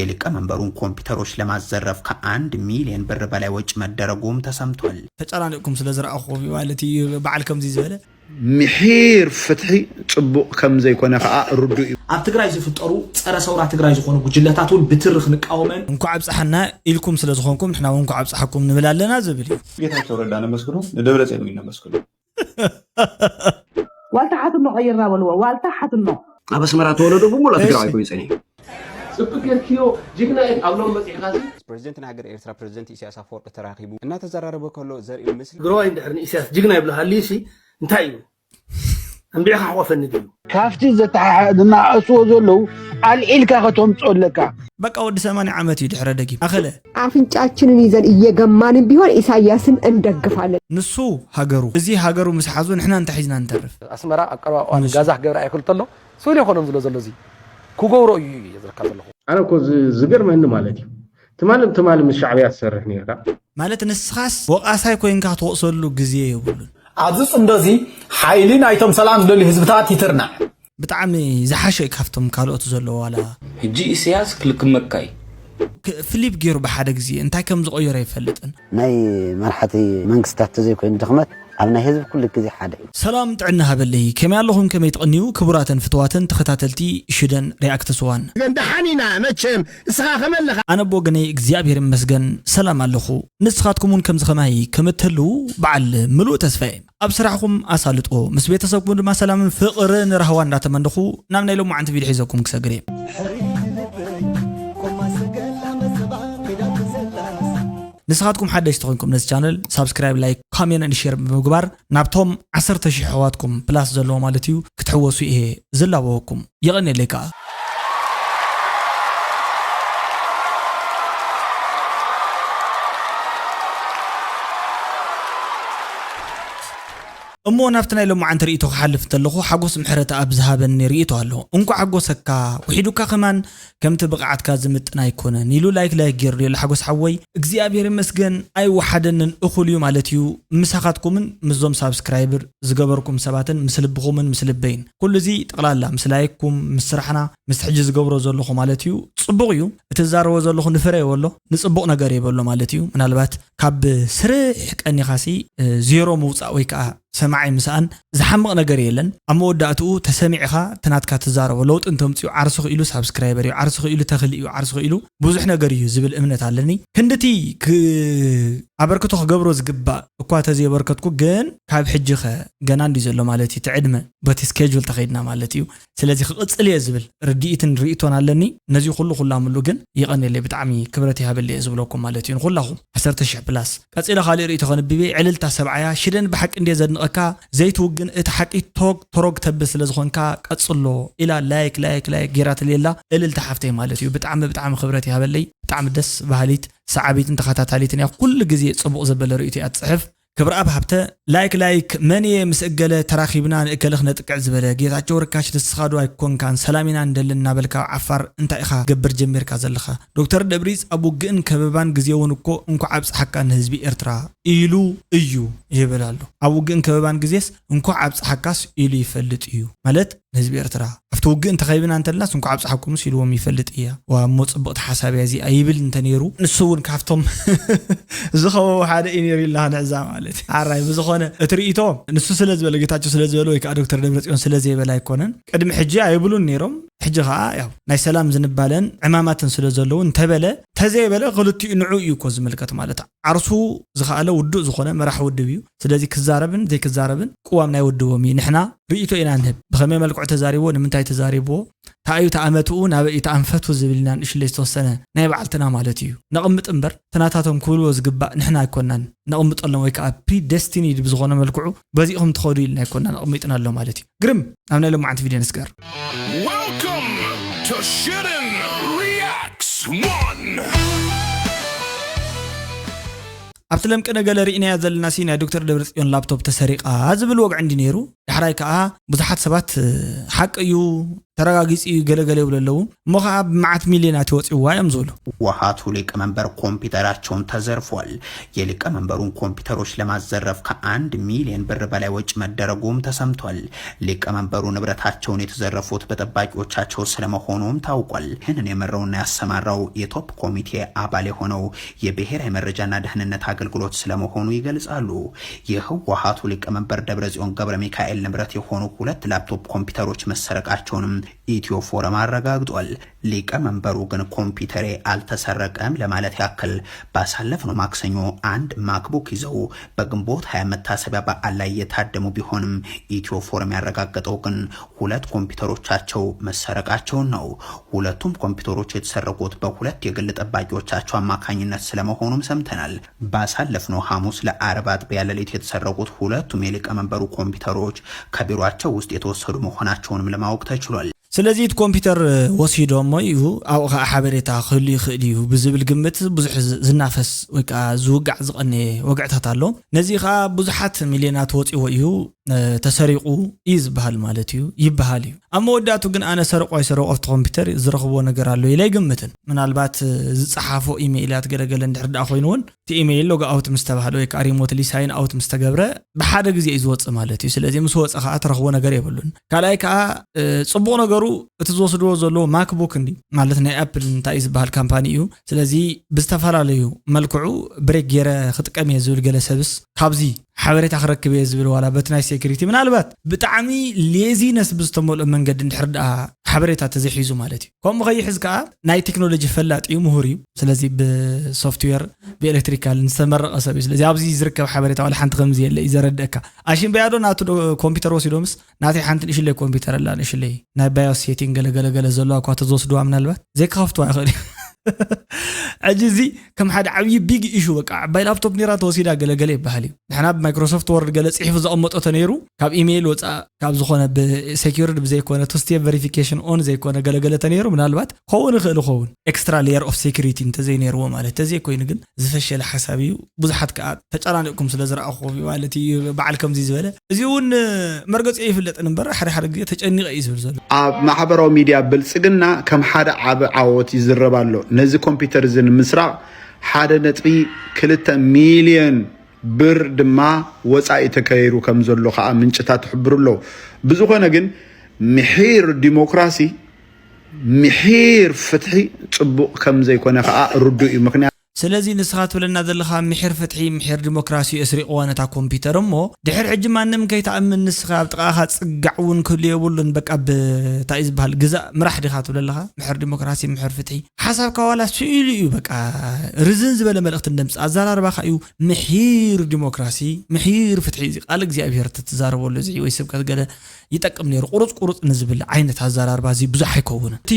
የሊቀመንበሩን ኮምፒውተሮች ለማዘረፍ ከአንድ ሚሊዮን ብር በላይ ወጪ መደረጉም ተሰምቷል። ተጨናኒቕኩም ስለ ዝረኣኹ ማለት እዩ። በዓል ከምዚ ዝበለ ምሒር ፍትሒ ጽቡቕ ከም ዘይኮነ ከኣ ርዱእ እዩ። ኣብ ትግራይ ዝፍጠሩ ጸረ ሰውራ ትግራይ ዝኾኑ ጉጅለታት እውን ብትሪ ክንቃወመን እንኳዕ ኣብፀሓና ኢልኩም ስለ ዝኾንኩም ንሕና እውን እንኳዕ ኣብፀሓኩም ንብል ኣለና ዝብል እዩ። ጌታቸው ረዳ ነመስግኖ፣ ንደብረጽዮን እውን ነመስግኖ። ዋልታ ሓትኖ ቀይርና በልዎ። ዋልታ ሓትኖ ኣብ ኣስመራ ተወለዶ ብሙሉ ትግራዋይ ኮይኑ ጸኒሑ። ጽብቅ ጌርክዮ ጅግና ኢኻ ኣብ ሎም በጺሕካ ሲ ፕሬዚደንት ናይ ሃገር ኤርትራ ፕሬዚደንት ኢሳያስ ኣፈወርቂ ተራኺቡ እናተዘራረበ ከሎ ዘርኢ ምስሊ ትግራዋይ እንድሕር ንኢሳያስ ጅግና ይብልካ ሃልዩሲ እንታይ እዩ? ኣንቢዕካ ሕቆፈኒ ድዩ? ካብቲ ዘተሓሓ ዝነኣእስዎ ዘለዉ ኣልዒልካ ከተምፅኦ ኣለካ። በቃ ወዲ ሰማንያ ዓመት እዩ ድሕረ ደጊም ኣኸለ አፍንጫችንን ይዘን እየገማንም ቢሆን ኢሳያስን እንደግፋለን። ንሱ ሃገሩ እዚ ሃገሩ ምስ ሓዙ ንሕና እንታይ ሒዝና ንተርፍ? ኣስመራ ኣብ ቀረባ እዋን ጋዛ ክገብር ኣይክእል ተሎ ስብል ይኾኖም ዝሎ ዘሎ እዚ ክገብሮ እዩ እየ ዝረካ ዘለኹ። ኣነ እኮ ዝ- ዝገርመኒ ማለት እዩ ትማሊ ትማሊ ምስ ሻዕብያ ትሰርሕ ነርካ። ማለት ንስኻስ ወቓሳይ ኮይንካ ክትወቕሰሉ ግዜ የብሉን። ኣብዚ ጽምዶ እዚ ሓይሊ ናይቶም ሰላም ዝደልዩ ህዝብታት ይትርናዕ። ብጣዕሚ ዝሓሸ እዩ ካብቶም ካልኦት ዘለዎ ዋላ ሕጂ ኢሳያስ ክልክመካ እዩ። ክ- ፍሊፕ ገይሩ ብሓደ ግዜ እንታይ ከም ዝቐየሮ ኣይፈልጥን። ናይ መራሕቲ መንግስታት ተዘይኮይኑ ድኽመት ኣብ ናይ ህዝቢ ኩሉ ግዜ ሓደ እዩ። ሰላም ጥዕና ሃበለይ ከመይ ኣለኹም ከመይ ትቐንዩ ክቡራትን ፍትዋትን ተኸታተልቲ ሽደን ሪያክትስ ዋን። ግን ደሓን ኢና መቸም እስኻ ከመለኻ ኣነ ብወገነይ እግዚኣብሔር ይመስገን ሰላም ኣለኹ። ንስኻትኩም እውን ከምዚ ከማይ ከም እትህልዉ በዓል ምሉእ ተስፋ እየ። ኣብ ስራሕኹም ኣሳልጦ ምስ ቤተሰብኩም ድማ ሰላምን ፍቕርን ራህዋ እንዳተመነኹ ናብ ናይ ሎማዓንቲ ቪድዮ ሒዘኩም ክሰግር እየ። ንስኻትኩም ሓደሽቲ ኮይንኩም ነዚ ቻነል ሳብስክራይብ ላይክ ኮሜንት ን ሼር ብምግባር ናብቶም ዓሰርተ ሽሕ ኣሕዋትኩም ፕላስ ዘለዎ ማለት እዩ ክትሕወሱ እየ ዝላበወኩም። የቐንየለይ ከኣ። እሞ ናብቲ ናይ ሎማዓንቲ ርእይቶ ክሓልፍ እንተለኹ ሓጎስ ምሕረተኣብ ዝሃበኒ ርእይቶ ኣሎ። እንኳዕ ሓጎሰካ ውሒዱካ ከማን ከምቲ ብቕዓትካ ዝምጥን ኣይኮነን ኢሉ ላይክ ላይክ ገይሩ ኣሎ ሓጎስ ሓወይ እግዚኣብሔር ይመስገን ኣይወሓደንን እኹል እዩ ማለት እዩ ምሳኻትኩምን ምስዞም ሳብስክራይብር ዝገበርኩም ሰባትን ምስ ልብኹምን ምስ ልበይን ኩሉ እዚ ጠቕላላ ምስ ላይክኩም ምስ ስራሕና ምስ ሕጂ ዝገብሮ ዘለኹ ማለት እዩ ጽቡቕ እዩ እቲ ዝዛረቦ ዘለኹ ንፍረ የበሎ ንጽቡቕ ነገር የበሎ ማለት እዩ ምናልባት ካብ ስርሕ ቀኒኻሲ ዜሮ ምውጻእ ወይ ከዓ ሰማዓይ ምስኣን ዝሓምቕ ነገር የለን ኣብ መወዳእትኡ ተሰሚዕኻ ትናትካ ትዛረቦ ለውጢ እንተምፅኡ ዓርሲ ክኢሉ ሳብስክራይበር እዩ ዓርሲ ክኢሉ ተኽሊ እዩ ዓርሲ ክኢሉ ብዙሕ ነገር እዩ ዝብል እምነት ኣለኒ ክንድቲ ኣበርክቶ ክገብሮ ዝግባእ እኳ ተዘየበርከትኩ ግን ካብ ሕጂ ኸ ገና እንዲ ዘሎ ማለት እዩ ትዕድመ በቲ ስኬጁል ተኸይድና ማለት እዩ ስለዚ ክቕጽል እየ ዝብል ርድኢትን ርእቶን ኣለኒ ነዚ ኩሉ ኩላምሉ ግን ይቐንየለይ ብጣዕሚ ክብረት ይሃበለይ እየ ዝብለኩም ማለት እዩ ንኩላኹም ዓሰርተ ሽሕ ፕላስ ቀጺለ ካልእ ርእቶ ከንብብ እየ ዕልልታ ሰብዓያ ሽደን ብሓቂ እንድየ ዘድንቐካ ዘይትውግን እቲ ሓቂ ቶግ ቶሮግ ተብል ስለ ዝኾንካ ቀጽሎ ኢላ ላይክ ላይክ ላይክ ጌራትልየላ እልልታ ሓፍተይ ማለት እዩ ብጣዕሚ ብጣዕሚ ክብረት ይሃበለይ ብጣዕሚ ደስ በሃሊት ሰዓቢትን ተኸታታሊትን እያ ኩሉ ግዜ ጽቡቕ ዘበለ ርእቶ እያ ትጽሕፍ ክብረኣብ ሃብተ ላይክ ላይክ መን እየ ምስ እገለ ተራኺብና ንእከለ ክነጥቅዕ ዝበለ ጌታቸው ርካሽ ንስኻ ዶ ኣይኮንካን ሰላም ኢና ንደሊ እናበልካ ዓፋር እንታይ ኢኻ ገብር ጀሚርካ ዘለኻ ዶክተር ደብሪጽ ኣብ ውግእን ከበባን ግዜ እውን እኮ እንኳዕ ኣብጽሓካ ንህዝቢ ኤርትራ ኢሉ እዩ ይብል ኣሎ ኣብ ውግእን ከበባን ግዜስ እንኳዕ ኣብጽሓካስ ኢሉ ይፈልጥ እዩ ማለት ንህዝቢ ኤርትራ ኣብቲ ውግእ እንተኸይብና እንተልናስ እንኳዕ ኣብጽሓኩምስ ኢልዎም ይፈልጥ እያ ዋ እሞ ጽብቕቲ ሓሳብ እያ እዚኣ ይብል እንተነይሩ ንሱ እውን ካብቶም ዝኸበቡ ሓደ እዩ ነይሩ ኢልና ክንዕዛ ማለት እዩ ሓራይ ብዝኾነ እቲ ርእቶ ንሱ ስለ ዝበለ ጌታቸው ስለ ዝበለ ወይ ከዓ ዶክተር ደብረፅዮን ስለ ዘይበለ ኣይኮነን ቅድሚ ሕጂ ኣይብሉን ነይሮም ሕጂ ከዓ ያው ናይ ሰላም ዝንባለን ዕማማትን ስለ ዘለዉ እንተበለ ተዘይበለ ክልቲኡ ንዑ እዩ እኮ ዝምልከት ማለት ዓርሱ ዝኸኣለ ውዱእ ዝኾነ መራሕ ውድብ እዩ ስለዚ ክዛረብን ዘይክዛረብን ቅዋም ናይ ውድቦም እዩ ንሕና ርእይቶ ኢና ንህብ ብኸመይ መልክዑ ተዛሪብዎ ንምንታይ ተዛሪብዎ ተኣዩ ተኣመትኡ ናበይ ተኣንፈቱ ዝብል ኢና ንእሽለይ ዝተወሰነ ናይ በዓልትና ማለት እዩ ነቕምጥ እምበር ተናታቶም ክብልዎ ዝግባእ ንሕና ኣይኮናን ነቕምጠሎም ወይ ከዓ ፕሪደስቲኒድ ብዝኾነ መልክዑ በዚእኹም ትኸዱ ኢልና ኣይኮና ነቕሚጥና ኣሎ ማለት እዩ ግርም ኣብ ናይ ሎማዓንቲ ቪድዮ ንስገር Welcome to Shootin' Reacts One! ኣብቲ ለምቅነ ገለ ርኢናያ ዘለና ሲ ናይ ዶክተር ደብረፅዮን ላፕቶፕ ተሰሪቓ ዝብል ወግዒ እንዲ ነይሩ ዳሕራይ ከዓ ብዙሓት ሰባት ሓቂ እዩ ተረጋጊጹ እዩ ገለገለ ይብሉ ኣለዉ። እሞ ኸዓ ብመዓት ሚልዮናት ይወፅዋ እዮም ዝብሉ። ህወሓቱ ሊቀመንበር ኮምፒውተራቸውን ተዘርፏል። የሊቀመንበሩን ኮምፒውተሮች ለማዘረፍ ከአንድ ሚሊዮን ብር በላይ ወጪ መደረጉም ተሰምቷል። ሊቀመንበሩ ንብረታቸውን የተዘረፉት በጠባቂዎቻቸው ስለመሆኑም ታውቋል። ይህንን የመራውና ያሰማራው የቶፕ ኮሚቴ አባል የሆነው የብሔራዊ መረጃና ደህንነት አገልግሎት ስለመሆኑ ይገልጻሉ። የህወሓቱ ሊቀመንበር ደብረጽዮን ገብረ ሚካኤል ንብረት የሆኑ ሁለት ላፕቶፕ ኮምፒውተሮች መሰረቃቸውንም ኢትዮ ፎረም አረጋግጧል። ሊቀመንበሩ ግን ኮምፒውተሬ አልተሰረቀም ለማለት ያክል ባሳለፍነው ማክሰኞ አንድ ማክቡክ ይዘው በግንቦት ሃያ መታሰቢያ በዓል ላይ የታደሙ ቢሆንም ኢትዮ ፎረም ያረጋገጠው ግን ሁለት ኮምፒውተሮቻቸው መሰረቃቸውን ነው። ሁለቱም ኮምፒውተሮች የተሰረቁት በሁለት የግል ጠባቂዎቻቸው አማካኝነት ስለመሆኑም ሰምተናል። ባሳለፍነው ሐሙስ ለአርብ አጥቢያ ሌሊት የተሰረቁት ሁለቱም የሊቀመንበሩ ኮምፒውተሮች ከቢሮአቸው ውስጥ የተወሰዱ መሆናቸውንም ለማወቅ ተችሏል። ስለዚ እቲ ኮምፒውተር ወሲዶሞ እዩ፣ ኣብኡ ከዓ ሓበሬታ ክህሉ ይኽእል እዩ ብዝብል ግምት ብዙሕ ዝ- ዝናፈስ ወይ ከዓ ዝውጋዕ ዝቐነየ ወግዕታት ኣሎ። ነዚ ከዓ ብዙሓት ሚልዮናት ወፂዎ እዩ፣ እ፣ ተሰሪቑ እዩ ዝበሃል ማለት እዩ፣ ይበሃል እዩ። ኣብ መወዳእቱ ግን ኣነ ሰረቑ ኣይሰረቑ ኣብቲ ኮምፒውተር ዝረኽቦ ነገር ኣሎ ኢለ ኣይግምትን። ምናልባት እ፣ ዝፀሓፎ ኢሜይላት ገለገለ እንድሕር ደኣ ኮይኑ እውን እቲ ኢሜይል ሎግ ኣውት ምስ ተባህለ ወይ ከዓ ሪሞትሊ ሳይን ኣውት ምስ ተገብረ ብሓደ ግዜ እዩ ዝወፅእ ማለት እዩ። ስለዚ ምስ ወፀ ከዓ ትረኽቦ ነገር የብሉን። ካልኣይ ከዓ እ፣ ፅቡቕ ነገሩ እቲ ዝወስድዎ ዘለዎ ማክቡክ እንዲ ማለት ናይ ኣፕል እንታይ እዩ ዝበሃል ካምፓኒ እዩ። ስለዚ ብዝተፈላለዩ መልክዑ ብሬክ ገይረ ክጥቀም እየ ዝብል ገለ ሰብስ ካብዚ ሓበሬታ ክረክብ እየ ዝብል ዋላ በቲ ናይ ሴኩሪቲ ምናልባት ብጣዕሚ ሌዚነስ ብዝተመልኦ መንገዲ እንድሕር ደኣ ሓበሬታ ተዘይሒዙ ማለት እዩ። ከምኡ ከይሕዝ ከዓ ናይ ቴክኖሎጂ ፈላጥ እዩ፣ ምሁር እዩ። ስለዚ ብሶፍትዌር ብኤሌክትሪካል ዝተመረቐ ሰብ እዩ። ስለዚ ኣብዚ ዝርከብ ሓበሬታ ዋላ ሓንቲ ከምዚ የለ እዩ ዘረድእካ። ኣሽን በያዶ ናቱ ዶ ኮምፒውተር ወሲዶምስ ናተይ ሓንቲ ንእሽለይ ኮምፒውተር ኣላ፣ ንእሽለይ ናይ ባዮስ ሴቲንግ ገለገለገለ ዘለዋ እኳ ተዝወስድዋ ምናልባት ዘይክኸፍትዋ ይኽእል እዩ። ሕጂ እዚ ከም ሓደ ዓብዪ ቢግ ኢሹ በቃ ዓባይ ላፕቶፕ ነራ ተወሲዳ ገለገለ ይበሃል እዩ። ንሕና ብማይክሮሶፍት ወርድ ገለ ፅሒፉ ዘቐመጦ ተነይሩ ካብ ኢሜይል ወፃእ ካብ ዝኾነ ብሴኪርድ ብዘይኮነ ቱ ስቴፕ ቨሪፊኬሽን ኦን ዘይኮነ ገለገለ ተነይሩ ምናልባት ክኸውን ይኽእል ይኸውን ኤክስትራ ሌየር ኦፍ ሴኩሪቲ እንተዘይነይርዎ ማለት ተዘይኮይኑ ግን ዝፈሸለ ሓሳብ እዩ። ብዙሓት ከዓ ተጨናኒቕኩም ስለ ዝረኣኹም እዩ ማለት እዩ በዓል ከምዚ ዝበለ። እዚ እውን መርገፂ ይፍለጥን እምበር ሓደ ሓደ ግዜ ተጨኒቐ እዩ ዝብል ዘሎ። ኣብ ማሕበራዊ ሚድያ ብልፅግና ከም ሓደ ዓቢ ዓወት ይዝረብ ኣሎ። ነዚ ኮምፒውተር እዚ ንምስራቕ ሓደ ነጥቢ ክልተ ሚልዮን ብር ድማ ወፃኢ ተካይሩ ከም ዘሎ ከዓ ምንጭታት ይሕብሩ ኣለዉ። ብዝኾነ ግን ምሒር ዲሞክራሲ ምሒር ፍትሒ ፅቡቕ ከም ዘይኮነ ከዓ ርዱእ እዩ። ምክንያቱ ስለዚ ንስኻ ትብለና ዘለኻ ምሒር ፍትሒ ምሒር ዲሞክራሲ ኣስሪቕዋ ነታ ኮምፒውተር እሞ ድሕር ሕጂ ማንም ከይትኣምን ንስኻ ኣብ ጥቓኻ ፅጋዕ እውን ክህሉ የብሉን። በቃ ብታይ ዝበሃል ግዛእ ምራሕ ዲኻ ትብለለኻ ምሕር ዲሞክራሲ ምሕር ፍትሒ ሓሳብካ ዋላ ስኢሉ እዩ። በቃ ርዝን ዝበለ መልእኽቲ እንደምፅእ ኣዘራርባኻ እዩ። ምሒር ዲሞክራሲ ምሒር ፍትሒ እዚ ቃል እግዚኣብሔር ትትዛረበሉ እዚ ወይ ስብከት ገለ ይጠቅም ነይሩ። ቁሩፅ ቁሩፅ ንዝብል ዓይነት ኣዘራርባ እዚ ብዙሕ ኣይከውንን። እቲ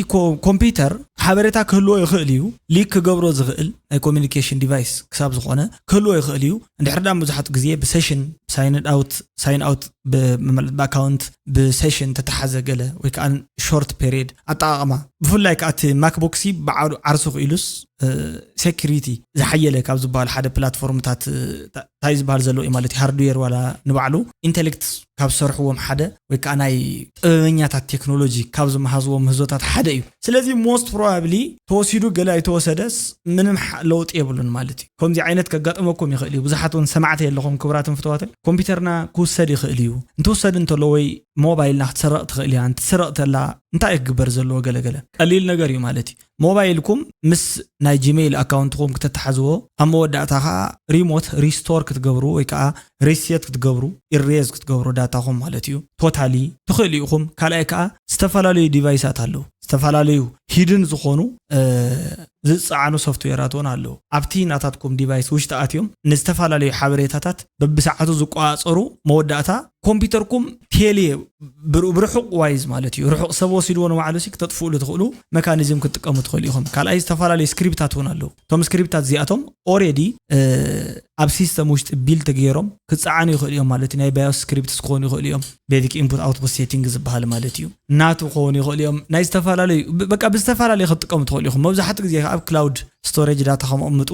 ኮምፒውተር ሓበሬታ ክህልዎ ይኽእል እዩ፣ ሊክ ክገብሮ ዝኽእል ናይ ኮሚኒኬሽን ዲቫይስ ክሳብ ዝኾነ ክህልዎ ይኽእል እዩ። እንድሕር ዳ መብዛሕትኡ ግዜ ብሴሽን ሳይን ኣውት ሳይን ኣውት ብኣካውንት ብሴሽን ተተሓዘ ገለ ወይ ከዓ ሾርት ፔሪድ ኣጠቃቕማ ብፍላይ ከዓ እቲ ማክቡክ ሲ በዓሉ ዓርሱ ክኢሉስ ሴኪሪቲ ዝሓየለ ካብ ዝበሃል ሓደ ፕላትፎርምታት እንታይ ዝበሃል ዘሎ እዩ ማለት እዩ ሃርድዌር ዋላ ንባዕሉ ኢንቴሌክት ካብ ዝሰርሕዎም ሓደ ወይ ከዓ ናይ ጥበበኛታት ቴክኖሎጂ ካብ ዝመሃዝዎም ምህዞታት ሓደ እዩ። ስለዚ ሞስት ፕሮባብሊ ተወሲዱ ገለ ኣይተወሰደስ ምንም ለውጢ የብሉን ማለት እዩ። ከምዚ ዓይነት ከጋጥመኩም ይኽእል እዩ። ብዙሓት እውን ሰማዕቲ ኣለኹም ክቡራትን ፍትዋትን ኮምፒውተርና ክውሰድ ይኽእል እዩ። እንትውሰድ እንተሎ ወይ ሞባይልና ክትሰረቕ ትኽእል እያ። እንትትሰረቕ ተላ እንታይ ክግበር ዘለዎ ገለገለ ቀሊል ነገር እዩ ማለት እዩ። ሞባይልኩም ምስ ናይ ጂሜይል ኣካውንትኩም ክተተሓዝዎ ኣብ መወዳእታ ከዓ ሪሞት ሪስቶር ክትገብሩ ወይ ከዓ ሪሴት ክትገብሩ ኢሬዝ ክትገብሩ ዳታኹም ማለት እዩ። ቶታሊ ትኽእሉ ኢኹም። ካልኣይ ከዓ ዝተፈላለዩ ዲቫይሳት ኣለዉ። ዝተፈላለዩ ሂድን ዝኾኑ ዝፀዓኑ ሶፍትዌራት እውን ኣለዉ። ኣብቲ ናታትኩም ዲቫይስ ውሽጢ ኣትዮም ንዝተፈላለዩ ሓበሬታታት በብሰዓቱ ዝቆፃፀሩ መወዳእታ ኮምፒውተርኩም ቴሌ ብርሑቕ ዋይዝ ማለት እዩ። ርሑቕ ሰብ ወሲድዎ ንባዕሉ ሲ ክተጥፍእሉ ትኽእሉ መካኒዝም ክትጥቀሙ ትኽእሉ ኢኹም። ካልኣይ ዝተፈላለዩ ስክሪፕታት እውን ኣለዉ። እቶም ስክሪፕታት እዚኣቶም ኦሬዲ ኣብ ሲስተም ውሽጢ ቢልት ገይሮም ክፀዓኑ ይኽእሉ እዮም ማለት እዩ። ናይ ባዮስ ስክሪፕትስ ክኾኑ ይኽእሉ እዮም። ቤዚክ ኢንፑት ኣውትፑት ሴቲንግ ዝበሃል ማለት እዩ። ናቱ ክኾኑ ይኽእሉ እዮም። ናይ ዝተፈላለዩ በቃ ብዝተፈላለዩ ክትጥቀሙ ትኽእሉ ኢኹም። መብዛሕትኡ ግዜ ኣብ ክላውድ storage data ከም ኣቕምጡ።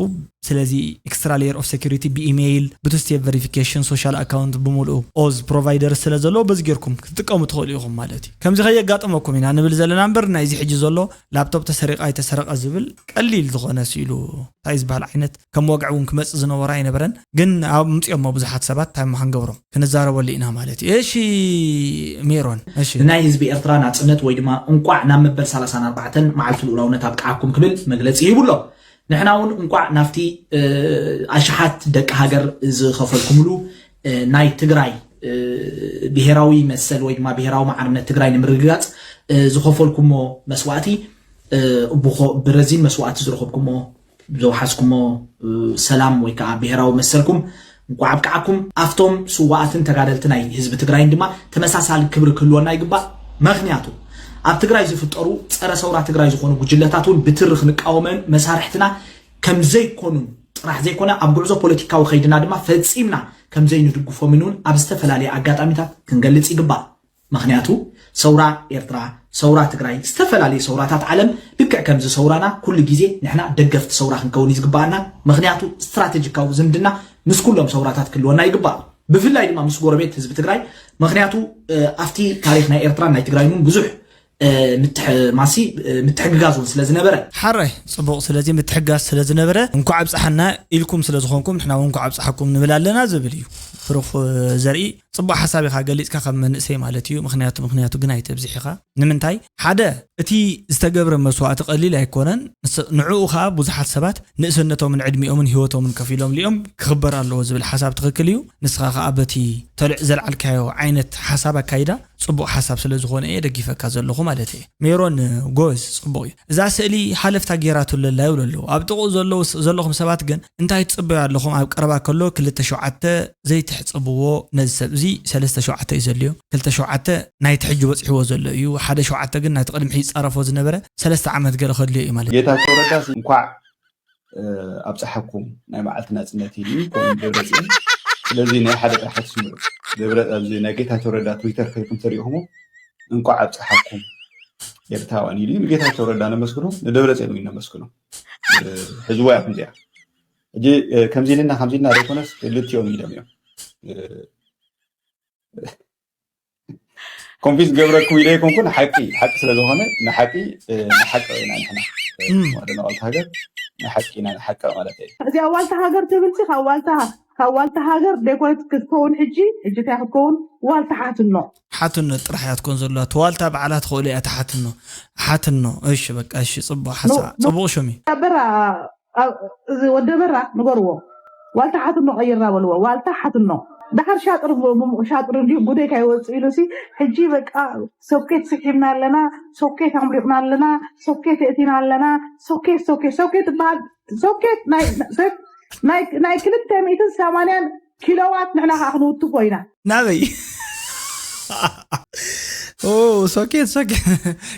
ስለዚ extra layer of security ብኢሜይል፣ ብቱ step verification፣ social account ብምሉኡ ኦዝ ፕሮቫይደር ስለ ዘለዎ በዚ ጌርኩም ክትጥቀሙ ትኽእሉ ኢኹም ማለት እዩ። ከምዚ ከየጋጠመኩም ኢና ንብል ዘለና እምበር ናይዚ ሕጂ ዘሎ ላፕቶፕ ተሰሪቐ ኣይተሰረቐ ዝብል ቀሊል ዝኾነ ስኢሉ እንታይ ዝበሃል ዓይነት ከም ወግዒ እውን ክመጽእ ዝነበሮ ኣይነበረን። ግን ኣብ ምጽኦሞ ብዙሓት ሰባት እንታይ እሞ ክንገብሮ ክንዛረበሉ ኢና ማለት እዩ። እሺ ሜሮን፣ እሺ ናይ ህዝቢ ኤርትራ ናጽነት ወይ ድማ እንቋዕ ናብ መበል ሰላሳን ኣርባዕተን መዓልቲ ልኡላውነት ኣብቅዓኩም ክብል መግለጺ ሂቡ ኣሎ። ንሕና እውን እንቋዕ ናብቲ ኣሽሓት ደቂ ሃገር ዝኸፈልኩምሉ ናይ ትግራይ ብሄራዊ መሰል ወይ ድማ ብሄራዊ ማዕርነት ትግራይ ንምርግጋፅ ዝኸፈልኩሞ መስዋእቲ ብረዚን መስዋእቲ ዝረኸብኩሞ ዘውሓዝኩሞ ሰላም ወይ ከዓ ብሄራዊ መሰልኩም እንኳዕ ኣብቅዓኩም። ኣብቶም ስዋኣትን ተጋደልቲ ናይ ህዝቢ ትግራይን ድማ ተመሳሳሊ ክብሪ ክህልወና ይግባእ። ምክንያቱ ኣብ ትግራይ ዝፍጠሩ ፀረ ሰውራ ትግራይ ዝኾኑ ጉጅለታት እውን ብትሪ ክንቃወመን መሳርሕትና ከምዘይኮኑን ጥራሕ ዘይኮነ ኣብ ጉዕዞ ፖለቲካዊ ከይድና ድማ ፈፂምና ከምዘይንድግፎምን እውን ኣብ ዝተፈላለየ ኣጋጣሚታት ክንገልፅ ይግባእ። ምክንያቱ ሰውራ ኤርትራ፣ ሰውራ ትግራይ፣ ዝተፈላለዩ ሰውራታት ዓለም ልክዕ ከምዚ ሰውራና ኩሉ ግዜ ንሕና ደገፍቲ ሰውራ ክንከውን እዩ ዝግባኣና። ምክንያቱ ስትራቴጂካዊ ዝምድና ምስ ኩሎም ሰውራታት ክህልወና ይግባእ። ብፍላይ ድማ ምስ ጎረቤት ህዝቢ ትግራይ። ምክንያቱ ኣብቲ ታሪክ ናይ ኤርትራን ናይ ትግራይን እውን ብዙሕ ምትሕማሲ ምትሕግጋዝ እውን ስለ ዝነበረ። ሓራይ ፅቡቕ። ስለዚ ምትሕጋዝ ስለ ዝነበረ እንኳዕ ኣብፀሓና ኢልኩም ስለ ዝኾንኩም ንሕና እውን እንኳዕ ኣብፀሓኩም ንብል ኣለና ዝብል እዩ። ብሩኽ ዘርኢ ፅቡቕ ሓሳብ ኢኻ ገሊፅካ ከም መንእሰይ ማለት እዩ። ምክንያቱ ምክንያቱ ግን ኣይተብዝሕ ኢኻ። ንምንታይ ሓደ እቲ ዝተገብረ መስዋእቲ ቀሊል ኣይኮነን። ንዑኡ ከዓ ብዙሓት ሰባት ንእስነቶምን ዕድሚኦምን ህይወቶምን ከፊሎም ሊኦም ክኽበር ኣለዎ ዝብል ሓሳብ ትኽክል እዩ። ንስኻ ከዓ በቲ ተልዕ ዘልዓልካዮ ዓይነት ሓሳብ ኣካይዳ ፅቡቕ ሓሳብ ስለ ዝኾነ እየ ደጊፈካ ዘለኹ ማለት እየ። ሜሮን ጎዝ ፅቡቕ እዩ። እዛ ስእሊ ሓለፍታ ጌራትሉ ኣላ ይብሉ ኣለዉ። ኣብ ጥቕኡ ዘለዉ ዘለኹም ሰባት ግን እንታይ ትፅበዩ ኣለኹም? ኣብ ቀረባ ከሎ ክልተ ሸውዓተ ዘይትሕፅብዎ ነዚ ሰብ እዚ ሰለስተ ሸውዓተ እዩ ዘልዮ። ክልተ ሸውዓተ ናይቲ ሕጂ በፂሕዎ ዘሎ እዩ። ሓደ ሸውዓተ ግን ናቲ ቅድሚ ሕጂ ይፃረፎ ዝነበረ ሰለስተ ዓመት ገለ ከድልዮ እዩ ማለት እዩ። ጌታቸው ረዳ እንኳዕ ኣብፀሐኩም ናይ መዓልቲ ናፅነት ኢሉ ከምኡ ደብረፅዮን። ስለዚ ናይ ሓደ ጥራሕ ክትስምዑ ደብረ ኣብዚ ናይ ጌታቸው ረዳ ትዊተር ከይኩም ተሪእኹሞ እንኳዕ ኣብፀሐኩም ኤርትራውያን ኢሉ ንጌታቸው ረዳ ነመስግኖ ንደብረፅዮን እውን ነመስግኖ። ሕዝቦ እያ ከምዚኣ ሕጂ ከምዚ ኢልና ከምዚ ኢልና ዘይኮነስ ክልቲኦም ኢሎም እዮም ኮንፊዝ ገብረኩም ኢለ ይኮንኩ ንሓቂ ሓቂ ስለ ዝኾነ ንሓቂ ንሓቂ ኢና ንሕና ዋደና ዋልታ ሃገር ንሓቂ ኢና ንሓቂ ማለት እዩ። እዚኣ ዋልታ ሃገር ትብል ሲ ካብ ዋልታ ካብ ዋልታ ሃገር ደይኮነት ክትከውን ሕጂ ሕጂ እንታይ ክትከውን ዋልታ ሓትኖ ሓትኖ ጥራሕ እያ ትኮን ዘለዋ። ዋልታ በዓላ ትኽእሉ እያ ትሓትኖ ሓትኖ። እሺ በቃ እሺ ጽቡቅ ሓሳብ ጽቡቅ ሹሚ በራ እዚ ወደ በራ ንገርዎ ዋልታ ሓትኖ ቀይርና በልዎ ዋልታ ሓትኖ። ዳሓር ሻጥር ሻጥር እንዲሁ ጉደይ ካይወፅእ ኢሉ ሲ ሕጂ በቃ ሶኬት ስሒብና ኣለና፣ ሶኬት ኣምሪቕና ኣለና፣ ሶኬት የእቲና ኣለና። ሶኬት ሶኬት ሶኬት ትበሃል ሶኬት ናይ ክልተ ሚእትን ሰማንያን ኪሎዋት ንሕና ከዓ ክንውትፎ ኢና። ናበይ ሶኬት ሶኬት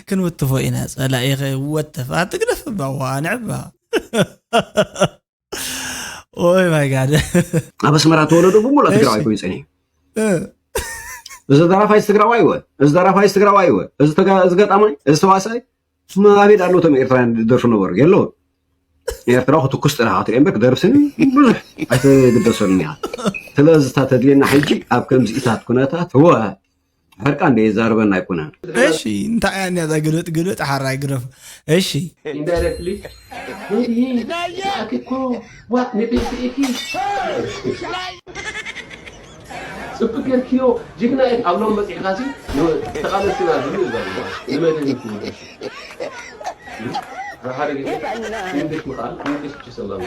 ክንውትፎ ኢና። ፀላኢኸ ወተፋ ትግደፍ እባ ዋ ንዕባ ኦይ ማይ ጋድ ኣብ ኣስመራ ተወለዱ ብሙላ ትግራዋይ ኮይኑ ፀኒ እዚ ደራፋይ ትግራዋይ ወ እዚ ደራፋይ ትግራዋይ ወ እዚ ገጣማይ እዚ ተዋሳይ ኣበይ ኣለዉ እቶም ኤርትራውያን ዝደርፉ ነበሩ የለውን። ኤርትራ ክትኩስ ጥራሕ ክትሪኦ እምበር ክደርፍስን ብዙሕ ኣይትግደሰሉን ኢኻ። ስለዚ እታ ተድልየና ሕጂ ኣብ ከምዚኢታት ኩነታት ህወሓት ሕርቃ እንደ የዛርበና ኣይኮነን። እሺ እንታይ እያ እዛ ግልብጥ ግልብጥ ሓራይ ግረፍ። እሺ indirectly ኣኪ እኮ ዋት ንቤት እኪ ጽብቅ ጌርክዮ ጅግና እክ ኣብ ሎም በጺሕካ ሲ ተቃለስና ዝሉ ይዛሉ ንመድን ይኩ ሓደ ግዜ እንግሊሽ ምኽኣል እንግሊሽ ብቻ ሰላም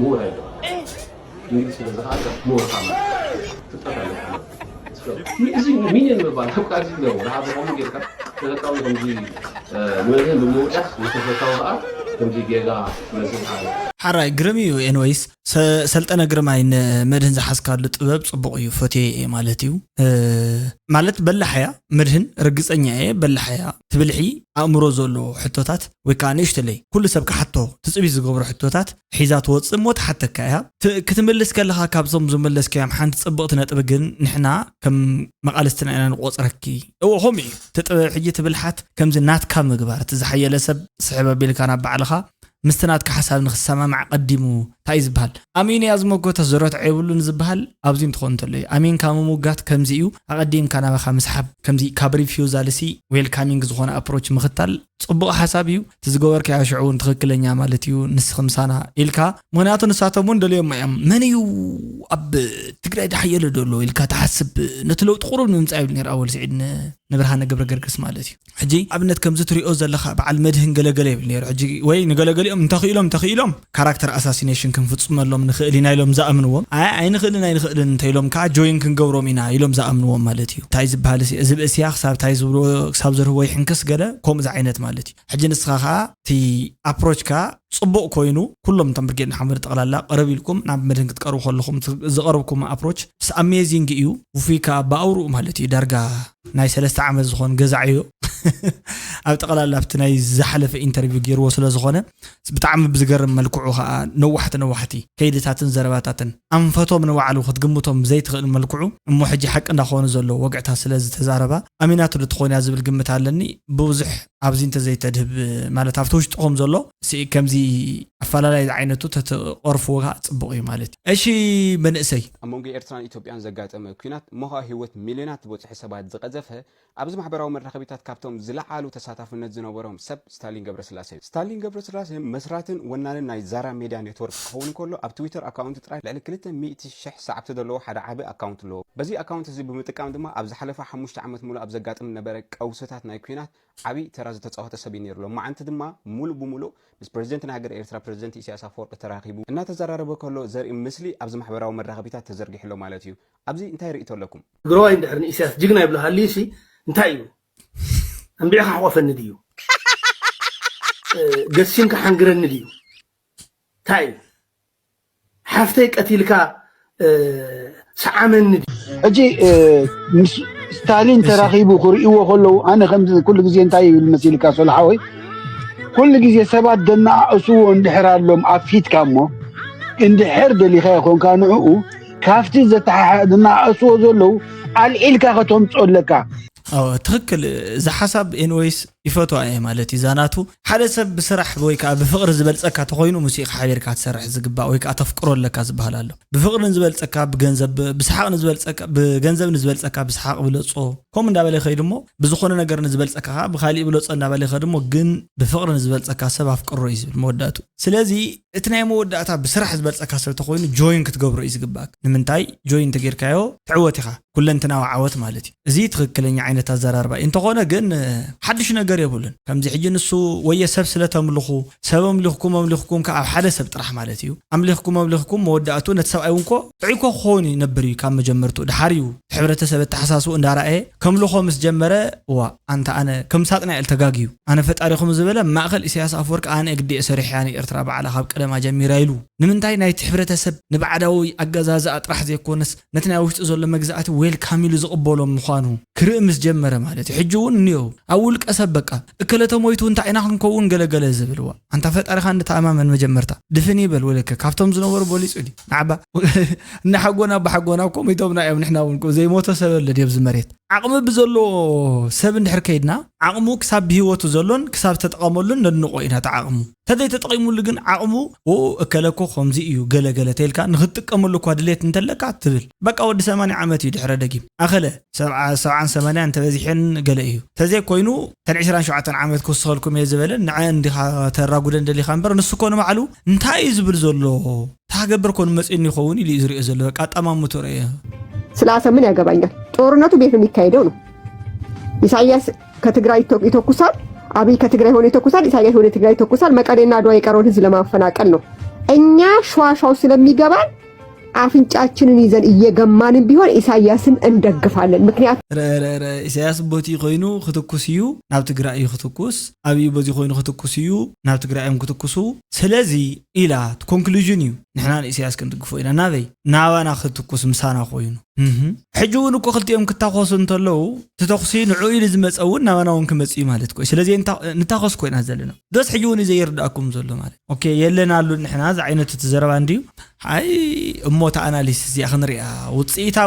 ምሁር ኣይደለም። እንግሊዝ ስለ ዝኸኣልካ ምሁር ኢኻ ማለት ፍልጠት ኣለካ ማለት እዩ። እዚ ሚኒን ምባል ከም ቃልሲ ነው። ረሃብ ከምኡ ጌርካ ተፈታዊ ከምዚ ንመድህን ብምውዳስ ንተፈታዊ ከዓ ከምዚ ጌጋ መስል ሓደ ሓራይ ግርም እዩ። ኤንወይስ ሰልጠነ ግርማይ ንመድህን ዝሓዝካሉ ጥበብ ፅቡቕ እዩ ፈትየ እየ ማለት እዩ። ማለት በላሕ እያ መድህን ርግፀኛ እየ በላሕ እያ ትብልሒ ኣእምሮ ዘለዎ ሕቶታት ወይ ከዓ ንእሽተለይ ኩሉ ሰብ ክሓቶ ትፅቢት ዝገብሮ ሕቶታት ሒዛ ትወፅእ እሞ ትሓተካ እያ። ክትምልስ ከለኻ ካብዞም ዝመለስካዮም ሓንቲ ፅብቕቲ ነጥቢ ግን ንሕና ከም መቓልስትና ኢና ንቆፅረኪ። እወ ከምኡ እዩ እቲ ጥበብ ሕጂ እቲ ብልሓት ከምዚ ናትካ ምግባር እቲ ዝሓየለ ሰብ ስሕብ ኣቢልካ ናብ ባዕልኻ ምስቲ ናትካ ሓሳብ ንክሰማማዕ ቀዲሙ እንታይ እዩ ዝበሃል? ኣሚኑ እያ ዝመጎተ ዝረትዖ የብሉን ዝበሃል ኣብዚ እንትኾን እንተሎ እዩ። ኣሚንካ ምምጋት ከምዚ እዩ፣ ኣቐዲምካ ናባኻ ምስሓብ ከምዚ ካብ ሪፊውዛልሲ ዌልካሚንግ ዝኾነ ኣፕሮች ምኽታል ጽቡቕ ሓሳብ እዩ። እቲ ዝገበርካዮ ሽዑ እውን ትኽክለኛ ማለት እዩ፣ ንስኺ ምሳና ኢልካ። ምኽንያቱ ንሳቶም እውን ደልዮሞ እዮም። መን እዩ ኣብ ትግራይ ዳሓየለ ደሎ ኢልካ ትሓስብ? ነቲ ለውጢ ቁሩብ ንምምጻእ ይብል ነይሩ ኣወል ስዒድ ን-፣ ንብርሃነ ገብረ ገርግስ ማለት እዩ። ሕጂ ኣብነት ከምዚ ትሪኦ ዘለኻ በዓል መድህን ገለገለ ይብል ነይሩ። ሕጂ ወይ ንገለገሊኦም እንተኽኢሎም እንተኽኢሎም ካራክተር ኣሳሲኔሽን ክንፍጽመሎም ንኽእል ኢና ኢሎም ዝኣምንዎም፣ ኣይ ኣይንኽእልን ኣይንኽእልን እንተኢሎም ከዓ ጆይን ክንገብሮም ኢና ኢሎም ዝኣምንዎም ማለት እዩ። እንታይ ዝበሃል እዚ እዚ ብእስያ ክሳብ እንታይ ዝብሎ ክሳብ ዘርህቦ ይሕንክስ ገለ ከምኡ ዓይነት ማለት እዩ። ሕጂ ንስኻ ከዓ እቲ ኣፕሮችካ ጽቡቕ ኮይኑ ኩሎም እቶም ብርጌድ ንሓመዱ ጠቕላላ ቅርብ ኢልኩም ናብ መድህን ክትቀርቡ ከለኹም እቲ ዝቐረብኩም ኣፕሮች ስ ኣሜዚንግ እዩ። ውፉይ ከዓ ብኣውርኡ ማለት እዩ ዳርጋ ናይ ሰለስተ ዓመት ዝኾን ገዛዕዮ ኣብ ጠቕላላ ኣብቲ ናይ ዝሓለፈ ኢንተርቪው ገይርዎ ስለ ዝኾነ ብጣዕሚ ብዝገርም መልክዑ ከዓ ነዋሕቲ ነዋሕቲ ከይድታትን ዘረባታትን ኣንፈቶም ንባዕሉ ክትግምቶም ብዘይትኽእል መልክዑ እሞ ሕጂ ሓቂ እንዳኾኑ ዘሎ ወግዕታት ስለ ዝተዛረባ ኣሚናቱ ዶ ትኾን እያ ዝብል ግምት ኣለኒ። ብብዙሕ ኣብዚ እንተዘይተድህብ ማለት ኣብቲ ውሽጥኹም ዘሎ ሲ-፣ ከምዚ ኣፈላላይ ዝዓይነቱ ተትቐርፍዎ ከዓ ፅቡቕ እዩ ማለት እዩ። እሺ መንእሰይ። ኣብ መንጎ ኤርትራን ኢትዮጵያን ዘጋጠመ ኲናት እሞ ኸኣ ህይወት ሚልዮናት ዝበጽሑ ሰባት ዝቐዘፈ ኣብዚ ማሕበራዊ መራኸቢታት ካብቶም ዝለዓሉ ተሳታፍነት ዝነበሮም ሰብ ስታሊን ገብረስላሴ እዩ። ስታሊን ገብረስላሴ መስራትን ወናንን ናይ ዛራ ሜድያ ኔትወርክ ክኸውን እንከሎ ኣብ ትዊተር ኣካውንት ጥራይ ልዕሊ ክልተ ሚእቲ ሽሕ ሰዓብቲ ዘለዎ ሓደ ዓቢ ኣካውንት ኣለዎ። በዚ ኣካውንት እዚ ብምጥቃም ድማ ኣብ ዝሓለፈ ሓሙሽተ ዓመት ሙሉእ ኣብ ዘጋጥም ዝነበረ ቀውስታት ናይ ኲናት ዓቢ ተራ ዝተጻወተ ሰብ እዩ ነይሩ። ሎማዓንቲ ድማ ሙሉእ ብሙሉእ ምስ ፕረዚደንት ናይ ሃገር ኤርትራ ፕረዚደንት ኢሳያስ ኣፈወርቂ ተራኺቡ እናተዘራረበ ከሎ ዘርኢ ምስሊ ኣብዚ ማሕበራዊ መራኸቢታት ተዘርጊሑ ኣሎ ማለት እዩ። ኣብዚ እንታይ ርእይቶ ኣለኩም? ትግራዋይ እንድሕር ንኢሳያስ ጅግና ይብሎ ሃልዩሲ እንታይ እዩ? ኣንቢዕካ ሕቆፈኒ ድዩ? እ፣ ገሲምካ ሓንግረኒ ድዩ? እንታይ እዩ? ሓፍተይ ቀቲልካ፣ እ፣ ሰዓመኒ ድዩ? ሕጂ፣ እ፣ ምስ ስታሊን እሺ። ተራኺቡ ክርእይዎ ከለዉ ኣነ ከምዚ ኩሉ ግዜ እንታይ ይብል መሲልካ ሶሎ ሓወይ? ኩሉ ግዜ ሰባት ደነኣእስዎ እንድሕር ኣሎም ኣብ ፊትካ እሞ እንድሕር ደሊኻ ይኾንካ ንዕኡ ካብቲ ዘተሓሓ-፣ ዝነኣእስዎ ዘለዉ ኣልዒልካ ከተምፅኦ ኣለካ። ኣዎ፣ ትኽክል። እዚ ሓሳብ ኤንወይስ ይፈትዋ እየ ማለት እዩ። እዛ ናቱ ሓደ ሰብ ብስራሕ ወይ ከዓ ብፍቕሪ ዝበልፀካ ተኾይኑ ምስኡ ኢኻ ሓቢርካ ትሰርሕ ዝግባእ ወይ ከዓ ተፍቅሮ ኣለካ ዝበሃል ኣሎ። ብፍቕሪ ንዝበልፀካ ብገንዘብ፣ ብ-፣ ብሰሓቕ ንዝበልፀካ ብገንዘብ፣ ንዝበልፀካ ብሰሓቕ ብለፆ፣ ከምኡ እንዳበለ ይኸይድ እሞ ብዝኾነ ነገር ንዝበልፀካ ከዓ ብካሊእ ብለፆ እንዳበለ ይኸይድ እሞ ግን ብፍቕሪ ንዝበልፀካ ሰብ ኣፍቅሮ እዩ ዝብል መወዳእቱ። ስለዚ እቲ ናይ መወዳእታ ብስራሕ ዝበልፀካ ሰብ ተኾይኑ ጆይን ክትገብሮ እዩ ዝግባእ። ንምንታይ ጆይን እንተጌርካዮ ትዕወት ኢኻ። ኩለንትናዊ ዓወት ማለት እዩ። እዚ ትኽክለኛ ዓይነት ኣዘራርባ እዩ። እንተኾነ ግን፣ እ፣ ሓድሽ ነገር የብሉን። ከምዚ ሕጂ ንሱ ወየ ሰብ ስለ ተምልኹ፣ ሰብ ኣምሊኽኩም ኣምሊኽኩም ከኣ ኣብ ሓደ ሰብ ጥራሕ ማለት እዩ። ኣምሊኽኩም ኣምሊኽኩም መወዳእቱ ነቲ ሰብኣይ እውን ኮ ጥዑይ ኮ ክኸውን ይነብር እዩ ካብ መጀመርቱ። ድሓር እዩ እቲ ሕብረተሰብ ኣተሓሳስቡ እንዳረኣየ ከምልኾ ምስ ጀመረ፣ እዋ፣ ኣንታ ኣነ ከም ሳጥናኤል ተጋግዩ። ኣነ ፈጣሪኹም ዝበለ ማእከል ኢሳያስ ኣፈወርቂ ኣነ ግዲኤ ሰሪሐያ ንኤርትራ ባዕላ ካብ ቀደማ ጀሚራ ኢሉ። ንምንታይ ናይቲ ሕብረተሰብ ንባዕዳዊ ኣገዛዝኣ ጥራሕ ዘይኮነስ ነቲ ናይ ውሽጡ ዘሎ መግዛእቲ ዌልካም ኢሉ ዝቕበሎ ምዃኑ ክርኢ ምስ ጀመረ ማለት እዩ። ሕጂ እውን እኒኦ ኣብ ውልቀ ሰብ በቃ እከለ ተሞይቱ እንታይ ኢና ክንከውን ገለገለ ዝብልዋ። ኣንታ ፈጣሪኻ እንተኣማመን መጀመርታ። ድፍን ይበል ወለከ ካብቶም ዝነበሩ በሊጹ ድዩ? ንዓባ እናሓጎና ብሓጎና እኮ ሞይቶምና እዮም። ንሕና እውን እኮ ዘይሞተ ሰብ ኣሎ ድዩ ኣብዚ መሬት? ዓቕሚ ብዘሎ ሰብ እንድሕር ከይድና ዓቕሙ ክሳብ ብህይወቱ ዘሎን ክሳብ ዝተጠቐመሉን ነድንቆ ኢና። እቲ ዓቕሙ ተዘይተጠቒሙሉ ግን ዓቕሙ፣ "ኦ፣ እከለ እኮ ከምዚ እዩ፣ ገለ ገለ" ተይልካ ንኽትጥቀመሉ እኳ ድሌት እንተለካ ትብል። በቃ ወዲ ሰማንያ ዓመት እዩ ድሕረ ደጊም። ኣኸለ ሰብዓ፣ ሰብዓን ሰማንያን እንተበዚሐን ገለ እዩ። ተዘይኮይኑ እተን ዕስራን ሸውዓተን ዓመት ክውስኸልኩም እየ ዝበለን ንዐ እንዲኻ ተራጉደን ደሊኻ እምበር ንሱ እኮ ንባዕሉ እንታይ እዩ ዝብል ዘሎ? ታገብር ኮን መጽእኒ ይኸውን ኢሉ እዩ ዝሪኦ ዘሎ። በቃ ኣጠማምቶ ረእየ። ስለ አሰብ ምን ያገባኛል? ጦርነቱ ቤት ነው የሚካሄደው ነው። ኢሳያስ ከትግራይ ይተኩሳል፣ አብይ ከትግራይ ሆኖ ይተኩሳል፣ ኢሳያስ ወደ ትግራይ ይተኩሳል። መቀሌና አድዋ የቀረውን ህዝብ ለማፈናቀል ነው። እኛ ሸዋሸዋው ስለሚገባን አፍንጫችንን ይዘን እየገማንም ቢሆን ኢሳያስን እንደግፋለን። ምክንያቱ ረረረ ኢሳያስ ቦቲ ኮይኑ ክትኩስ እዩ፣ ናብ ትግራይ እዩ ክትኩስ። ኣብዩ በዚ ኮይኑ ክትኩስ እዩ፣ ናብ ትግራይ እዮም ክትኩሱ። ስለዚ ኢላ ኮንክሉዥን እዩ፣ ንሕና ንኢሳያስ ክንድግፎ ኢና። ናበይ? ናባና ክትኩስ ምሳና ኮይኑ። ሕጂ እውን እኮ ክልቲኦም ክታኮሱ እንተለዉ እቲ ተኹሲ ንዑ ኢሉ ዝመፀ እውን ናባና እውን ክመፅእ እዩ ማለት እኮ እዩ። ስለዚ ንታኮስ ኮይና ዘለና ዶስ ሕጂ እውን እዩ ዘይርዳእኩም ዘሎ ማለት ኦኬ የለን ኣሉ ንሕና ዝዓይነቱ እቲ ዘረባ እንድዩ። ኣይ እሞ እቲ ኣናሊስ እዚኣ ክንሪኣ ውፅኢታ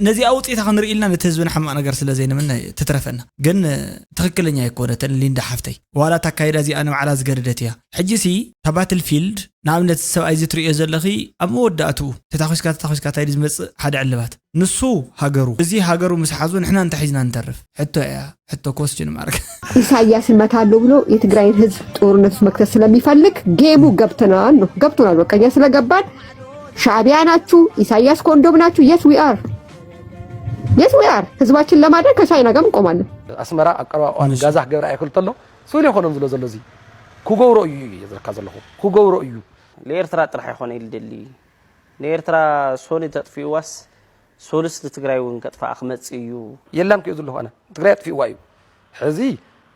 ነዚኣ ውፅኢታ ክንርኢ ኢልና ነቲ ህዝብና ሕማቕ ነገር ስለ ዘይንምነ ትትረፈና ግን ትኽክለኛ ኣይኮነትን ሊንዳ ሓፍተይ። ዋላ እታ ኣካይዳ እዚኣ ንባዕላ ዝገደደት እያ። ሕጂ ሲ እታ ባትል ፊልድ ንኣብነት እዚ ሰብኣይ እዚ ትርእዮ ዘለኺ ኣብ መወዳእትኡ ተታኺስካ ተታኺስካ እንታይ ድዩ ዝመጽእ ሓደ ዕልባት ንሱ ሃገሩ እዚ ሃገሩ ምስ ሓዙ ንሕና እንታይ ሒዝና ንተርፍ ሕቶ እያ ሕቶ ኮስችን ማርክ ኢሳያስ እመታለሁ ብሎ የትግራይን ህዝብ ጦርነት ውስጥ መክተት ስለሚፈልግ ጌሙ ገብተናል ነው ገብቶናል። በቃ እኛ ስለገባን ሻዕቢያ ናችሁ ኢሳያስ ኮንዶም ናችሁ። Yes we are, yes we are። ህዝባችን ለማድረግ ከቻይና ጋር እንቆማለን። ኣስመራ ኣብ ቀረባ እዋን ጋዛ ክገብር ኣይክእል ተሎ ስኡል ይኾኖም ዝሎ ዘሎ እዚ ክገብሮ እዩ እየ ዝረካ ዘለኹ ክገብሮ እዩ። ለኤርትራ ጥራሕ ይኾነ ኢልደሊ ንኤርትራ ሶኒ ተጥፊእዋስ ሶልስ ንትግራይ እውን ከጥፋኣ ክመጽእ እዩ። የላም ክዩ ዘለኹ ኣነ ትግራይ ኣጥፊእዋ እዩ። ሕዚ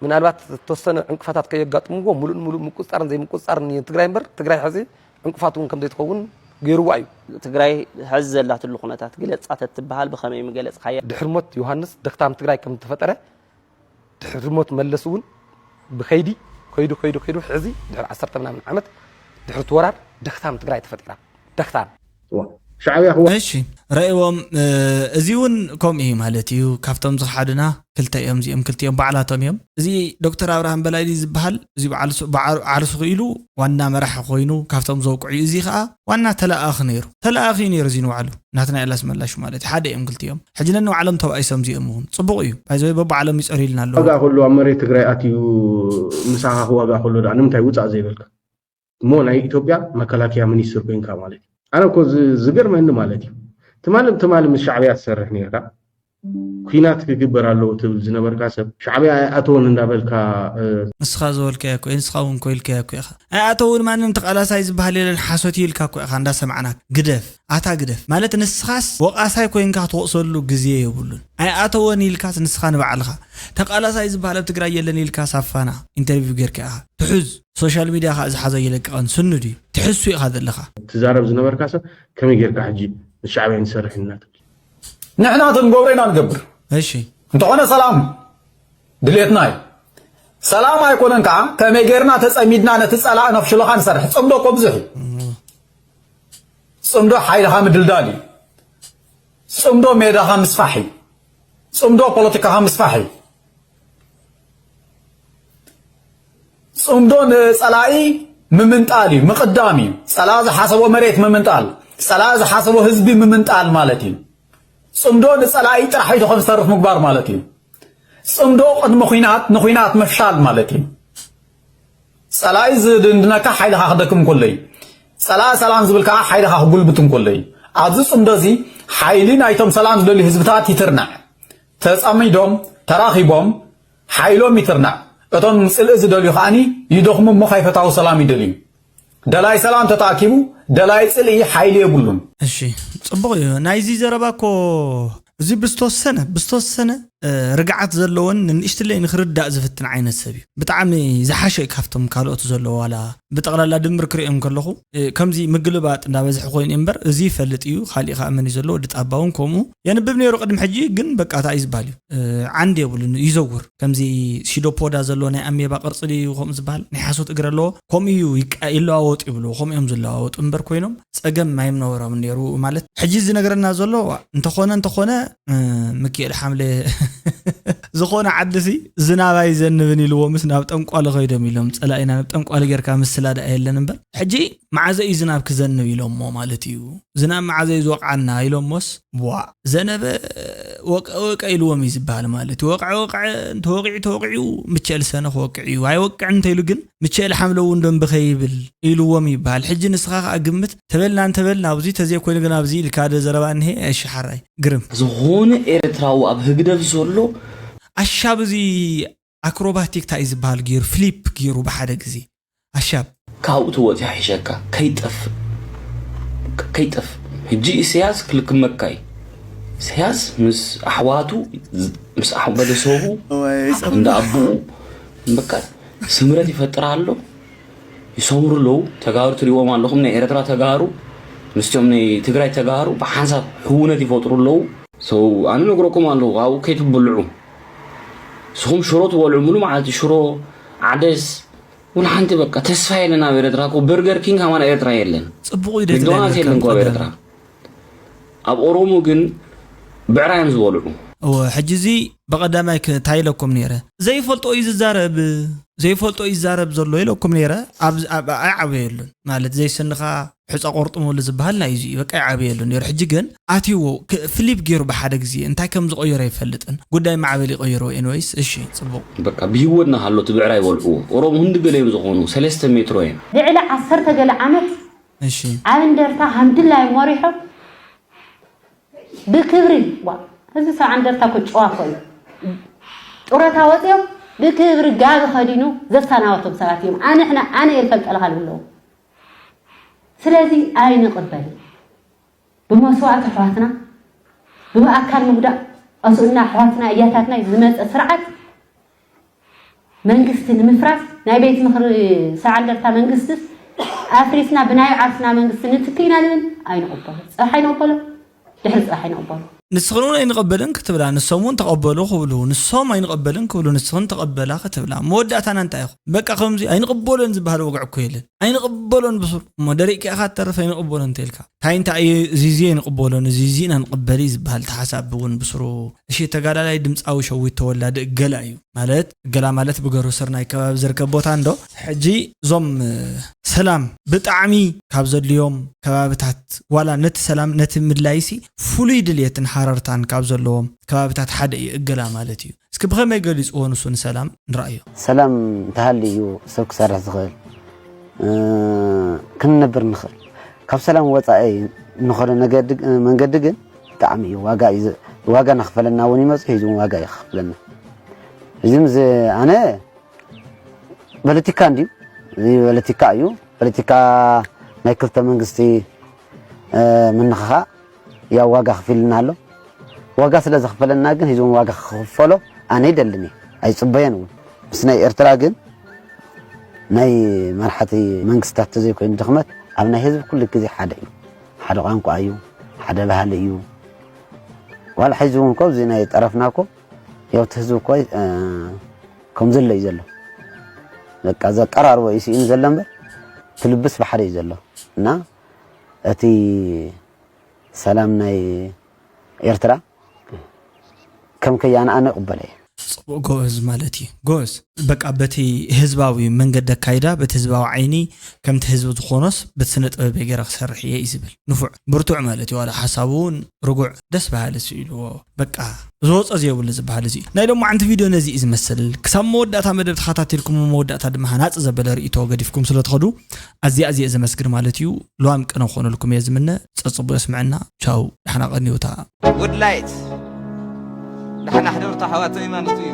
ምናልባት ተወሰነ ዕንቅፋታት ከየጋጥምዎ ሙሉእ ሙሉእ ምቁፅፃርን ዘይምቁፅፃርን ትግራይ እምበር ትግራይ ሕዚ ዕንቅፋት እውን ከምዘይትኸውን ገይርዋ እዩ። ትግራይ ሕዚ ዘላትሉ ኩነታት ግለፃ ተትበሃል ብኸመይ ምገለፅካያ? ድሕሪ ሞት ዮሃንስ ደክታም ትግራይ ከም ዝተፈጠረ ድሕሪ ሞት መለስ እውን ብኸይዲ ከይዱ ከይዱ ከይዱ ሕዚ ድሕሪ ዓሰርተ ምናምን ዓመት ድሕሪ እቲ ወራር ደክታም ትግራይ ተፈጢራ። ደክታም። ሻዕብያ ክዋ እሺ ረእዎም እዚ እውን ከምኡ እዩ ማለት እዩ ካብቶም ዝሓድና ክልተ እዮም እዚኦም ክልቲኦም ባዕላቶም እዮም እዚ ዶክተር ኣብርሃም በላይ ዝበሃል እዚ ዓርሱ ክኢሉ ዋና መራሒ ኮይኑ ካብቶም ዘውቅዑ እዩ እዚ ከዓ ዋና ተለኣኺ ነይሩ ተለኣኺ እዩ ነይሩ እዚ ንባዕሉ ናትና ያላስ መላሹ ማለት ሓደ እዮም ክልቲኦም ሕጂ ነንባዕሎም ተባኢሶም እዚኦም እውን ፅቡቅ እዩ ባይዘ በባዕሎም ይፀርዩልና ኣለዉ ዋጋ ከሎ ኣብ መሬት ትግራይ ኣትዩ ምሳኻ ክዋጋ ከሎ ዳ ንምንታይ ውፃእ ዘይበልካ እሞ ናይ ኢትዮጵያ መከላከያ ሚኒስትር ኮይንካ ማለት እዩ ኣነ እኮ ዝገርመኒ ማለት እዩ ትማሊ ትማሊ ምስ ሻዕብያ ትሰርሕ ነርካ ኩናት ክግበር ኣለዎ ትብል ዝነበርካ ሰብ ሻዕብያ ኣይኣተወን እንዳበልካ ንስኻ ዝበልካዮ እኮ ንስኻ እውን ኮይልካዮ እኮ ኢኻ ኣይኣተውን ማንም ተቃላሳይ ዝበሃል የለን ሓሶት ኢልካ እኮ ኢኻ እንዳሰማዕናክ ግደፍ ኣታ ግደፍ ማለት ንስኻስ ወቃሳይ ኮይንካ ክትወቅሰሉ ግዜ የብሉን ኣይኣተወን ኢልካስ ንስኻ ንባዕልኻ ተቃላሳይ ዝበሃል ኣብ ትግራይ የለን ኢልካ ሳፋና ኢንተርቪው ጌርካ ኢኻ ትሑዝ ሶሻል ሚድያ ከዓ ዝሓዞ ይለቅቐን ስኑ ድዩ ትሕሱ ኢኻ ዘለኻ ትዛረብ ዝነበርካ ሰብ ከመይ ጌርካ ሕጂ ምስ ሻዕብያ ንሰርሕ ኢና ትብል ንሕና እቲ ንገብሮ ኢና ንገብር እሺ እንተኾነ ሰላም ድሌትና እዩ ሰላም ኣይኮነን ከዓ ከመይ ጌርና ተፀሚድና ነቲ ፀላእ ነፍሽሎኻ ንሰርሕ ፅምዶ እኮ ብዙሕ እዩ ፅምዶ ሓይልኻ ምድልዳል እዩ ፅምዶ ሜዳኻ ምስፋሕ እዩ ፅምዶ ፖለቲካኻ ምስፋሕ እዩ ፅምዶ ንፀላኢ ምምንጣል እዩ ምቕዳም እዩ ፀላኢ ዝሓሰቦ መሬት ምምንጣል ፀላኢ ዝሓሰቦ ህዝቢ ምምንጣል ማለት እዩ ፅምዶ ንፀላኢ ጥራሕ ኢዱ ከም ዝተርፍ ምግባር ማለት እዩ ፅምዶ ቅድሚ ኹናት ንኹናት ምፍሻል ማለት እዩ ፀላኢ ዝድንድነካ ሓይልኻ ክደክም እንኮሎ እዩ ፀላኢ ሰላም ዝብል ከዓ ሓይልኻ ክጉልብት እንኮሎ እዩ ኣብዚ ፅምዶ እዚ ሓይሊ ናይቶም ሰላም ዝደልዩ ህዝብታት ይትርናዕ ተፃሚዶም ተራኺቦም ሓይሎም ይትርናዕ እቶም ፅልኢ ዝደልዩ ከዓኒ ይደኽሙ እሞ ከይፈታዊ ሰላም ይደልዩ ደላይ ሰላም ተተኣኪቡ ደላይ ፅልኢ ሓይሊ የብሉን። እሺ ፅቡቕ እዩ ናይዚ ዘረባ እኮ እዚ ብዝተወሰነ ብዝተወሰነ ርግዓት ዘለዎን ንንእሽትለይ ንክርዳእ ዝፍትን ዓይነት ሰብ እዩ ብጣዕሚ ዝሓሸ እዩ ካብቶም ካልኦት ዘለዎ ዋላ ብጠቕላላ ድምር ክሪኦም ከለኹ ከምዚ ምግልባጥ እንዳበዝሐ ኮይኑ እምበር እዚ ይፈልጥ እዩ ካሊእ ከዓ መን እዩ ዘሎ ወዲ ጣባ እውን ከምኡ የንብብ ነይሩ ቅድሚ ሕጂ ግን በቃ እንታይ እዩ ዝበሃል እዩ ዓንድ የብሉን ይዘውር ከምዚ ሲዶፖዳ ዘለዎ ናይ ኣሜባ ቅርፂ ድዩ ከምኡ ዝበሃል ናይ ሓሶት እግሪ ኣለዎ ከምኡ እዩ ይለዋወጡ ይብሉ ከምኡ እዮም ዝለዋወጡ እምበር ኮይኖም ፀገም ኣይምነበሮም ነይሩ ማለት ሕጂ ዝነገረና ዘሎ እንተኾነ እንተኾነ ምክኤል ሓምለ ዝኾነ ዓዲ ሲ ዝናብ ኣይዘንብን ኢልዎ ምስ ናብ ጠንቋሊ ከይዶም ኢሎም ፀላኢና ናብ ጠንቋሊ ጌርካ ምስላ ደኣ የለን እምበር ሕጂ መዓዘ እዩ ዝናብ ክዘንብ ኢሎሞ ማለት እዩ ዝናብ መዓዘ እዩ ዝወቕዓና ኢሎሞስ ቧ ዘነበ ወቀ ወቀ ኢልዎም እዩ ዝበሃል ማለት እዩ ወቕዐ ወቕዐ እንተወቂዑ ተወቂዑ ምቸል ሰነ ክወቅዕ እዩ ኣይወቅዕን እንተኢሉ ግን ምቸል ሓምለ እውን ደንቢ ከይብል ኢልዎም ይበሃል ሕጂ ንስኻ ከዓ ግምት ተበልና እንተበልና ኣብዚ ተዘይኮይኑ ግን ኣብዚ ኢልካ ደ ዘረባ እንሄ እሺ ሓራይ ግርም ዝኾነ ኤርትራዊ ኣብ ህግደፍ ዘሎ ኣሻብ እዚ ኣክሮባቲክ ታይ ዝበሃል ገይሩ ፍሊፕ ገይሩ ብሓደ ግዜ ኣሻብ ካብኡ ትወፅእ ሓይሸካ ከይጠፍእ ከይጠፍእ ሕጂ ኢሰያስ ክልክመካ እዩ ኢሰያስ ምስ ኣሕዋቱ ምስ ኣሕ- ቤተሰቡ እንዳ ኣቦኡ በቃ ስምረት ይፈጥር ኣሎ ይሰምሩ ኣለዉ ተጋሩ ትሪእዎም ኣለኹም ናይ ኤርትራ ተጋሩ ምስቲኦም ናይ ትግራይ ተጋሩ ብሓንሳብ ሕውነት ይፈጥሩ ኣለዉ። ሰው ኣነ ነግረኩም ኣለዉ ኣብኡ ከይትብልዑ። ንስኹም ሽሮ ትበልዑ ሙሉ መዓልቲ ሽሮ፣ ዓደስ፣ ሙሉ ሓንቲ በቃ ተስፋ የለን ኣብ ኤርትራ እኮ። በርገር ኪንግ ከማን ኤርትራ የለን። ፅቡቕ እዩ ዶ መክዶናልድስ ትደልያ የለን እኮ ኣብ ቀዳም? ኤርትራ። ኣብ ኦሮሞ ግን ብዕራይ እዮም ዝበልዑ። እወ ሕጂ እዚ ብቐዳማይ ክ- እንታይ ኢለኩም ነይረ? ዘይፈልጦ እዩ ዝዛረብ ዘይፈልጦ እዩ ዝዛረብ ዘሎ ኢለኩም ነይረ። ኣብ- ኣብ- ኣይዓበየሉን ማለት ዘይስንኻ ሕፃ ቆርጥመሉ ዝበሃል ናይ እዚ እዩ። በቃ ኣይዓበየሉን ነይሩ። ሕጂ ግን ኣትይዎ ክ- ፍሊፕ ገይሩ ብሓደ ግዜ እንታይ ከም ዝቐየሮ ኣይፈልጥን። ጉዳይ ማዕበል ይቐይሮ። ኤንወይስ እሺ ፅቡቕ። በቃ ብህይወትና ሃሎ እቲ ብዕራይ ይበልዕዎ። ኦሮሞ ህንዲ ገለ እዮም ዝኾኑ ሰለስተ ሜትሮ እዮም። ልዕሊ ዓሰርተ ገለ ዓመት እሺ ኣብ እንደርታ ከም ድላዮም መሪሖም ብክብሪ ዋ፣ ህዝቢ ሰብዓ እንደርታ እኮ ጨዋ እኮ እዩ። ጡረታ ወፂኦም ብክብሪ ጋቢ ከዲኑ ዘሰናበቶም ሰባት እዮም። ኣንሕና ኣነ እየ ዝፈልጠልካ ዝብለዎም። ስለዚ ኣይንቕበልን። ብመስዋእቲ ኣሕዋትና፣ ብኣካል ምጉዳእ ኣስኡና ኣሕዋትና እያታትና ዝመፀ ስርዓት መንግስቲ ንምፍራስ ናይ ቤት ምኽሪ ሰዓንደርታ መንግስቲ ኣፍሪስና ብናይ ዓርስና መንግስቲ ንትክእ ኢና ንብል ኣይንቕበሎ። ፅባሕ ኣይንቕበሎ፣ ድሕሪ ፅባሕ ኣይንቕበሎ። ንስኽን እውን ኣይንቐበልን ክትብላ ንሶም እውን ተቐበሉ ክብሉ ንሶም ኣይንቐበልን ክብሉ ንስኽን ተቐበላ ክትብላ መወዳእታና እንታይ ይኹን? በቃ ከምዚ ኣይንቕበሎን ዝበሃል ወግዒ እኮ የለን። ኣይንቕበሎን ብሱር እሞ ደሪቕካ ኢኻ ትተርፍ ኣይንቕበሎን እንተኢልካ እንታይ እንታይ እዩ እዚ እዚ ኣይንቕበሎን እዚ እዚ ኢና ንቕበል እዩ ዝበሃል ተሓሳቢ እውን ብስሩ። እሺ ተጋዳላይ ድምፃዊ ሸዊት ተወላዲ እገላ እዩ ማለት እገላ ማለት ብገሩ ስርናይ ከባቢ ዝርከብ ቦታ እንዶ ሕጂ እዞም ሰላም ብጣዕሚ ካብ ዘድልዮም ከባብታት ዋላ ነቲ ሰላም ነቲ ምድላይሲ ፍሉይ ድልየትን ሓረርታን ካብ ዘለዎም ከባብታት ሓደ እዩ እገላ ማለት እዩ። እስኪ ብኸመይ ገሊፅዎ ንሱ ንሰላም ንረኣዮ። ሰላም እንተሃልዩ እዩ ሰብ ክሰርሕ ዝኽእል ክንነብር ንኽእል። ካብ ሰላም ወፃኢ ንኸዶ መንገዲ ግን ብጣዕሚ እዩ ዋጋ እዩ ዋጋ ናኽፈለና እውን ይመፁ ሒዙ እውን ዋጋ እዩ ክፍለና። እዚ ኣነ ፖለቲካ እንድዩ። እዚ ፖለቲካ እዩ። ፖለቲካ ናይ ክልተ መንግስቲ ምንኽኻእ ያው ዋጋ ክፊልና ኣሎ። ዋጋ ስለ ዘኽፈለና ግን ህዝቦም ዋጋ ክኽፈሎ ኣነ ይደልን እየ ኣይፅበየን እውን። ምስ ናይ ኤርትራ ግን ናይ መራሕቲ መንግስታት ተዘይኮይኑ ድኽመት ኣብ ናይ ህዝቢ ኩሉ ግዜ ሓደ እዩ። ሓደ ቋንቋ እዩ፣ ሓደ ባህሊ እዩ። ዋላ ሕዚ እውን ኮ እዚ ናይ ጠረፍና ኮ ያው እቲ ህዝቢ እኮ ከም ዘሎ እዩ ዘሎ። በቃ ዘቀራርቦ እዩ ስኢኑ ዘሎ እምበር እቲ ልብስ ብሓደ እዩ ዘሎ። እና እቲ ሰላም ናይ ኤርትራ ከም ከያነ ኣነ እቕበሎ እየ። ፅቡቅ ጎበዝ ማለት እዩ ጎበዝ በቃ በቲ ህዝባዊ መንገዲ ኣካይዳ በቲ ህዝባዊ ዓይኒ ከምቲ ህዝቢ ዝኾኖስ በቲ ስነ ጥበብ ገይረ ክሰርሕ እየ እዩ ዝብል ንፉዕ ብርቱዕ ማለት እዩ ዋላ ሓሳቡ እውን ርጉዕ ደስ በሃሊ ስኢልዎ በቃ ዝወፀ ዘይብሉ ዝበሃል እዚ እዩ ናይ ሎማዓንቲ ቪድዮ ነዚ እዩ ዝመስል ክሳብ መወዳእታ መደብ ተኸታቲልኩም መወዳእታ ድማ ሃናፂ ዘበለ ርእይቶ ገዲፍኩም ስለትኸዱ ኣዝየ ኣዝየ ዘመስግን ማለት እዩ ልዋም ቅነ ክኾነልኩም እየ ዝምነ ፀፅቡ የስምዐና ቻው ዳሕና ቀንዩታ Woodlight ደሓን ኣሕደርቱ ኣሕዋተይ ማለት እዩ